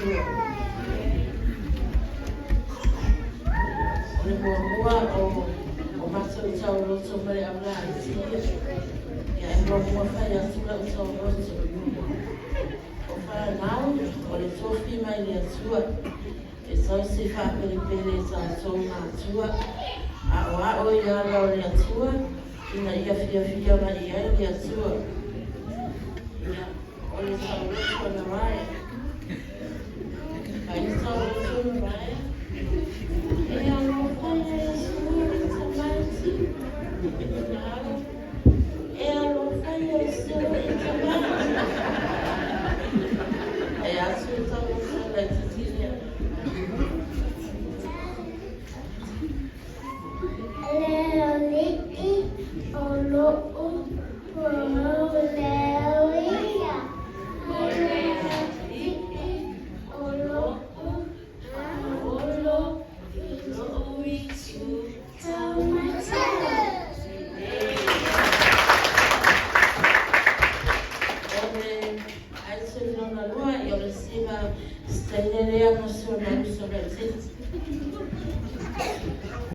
Atua. O le muamua o matou tauloto ma le aulaiti ia, e muamua fai atu lau tauloto. O fanau o le tofi mai le Atua e tausi faapelepele e tatou matua, aoao i ala o le Atua ina ia fiafia mai i ai le Atua. Ia, o le tauloto a Narae. Ai tauloto Narae. E alofa Iesu i tamaiti. E alofa Iesu i tamaiti. E atu le tauloto laitiiti lea. Le alii o lo'u pule ia. Le alii o lo'u Olo i lo'u itu. Taumatau. O le item lona lua, o le siva steine lea mo si ona uso laitiiti.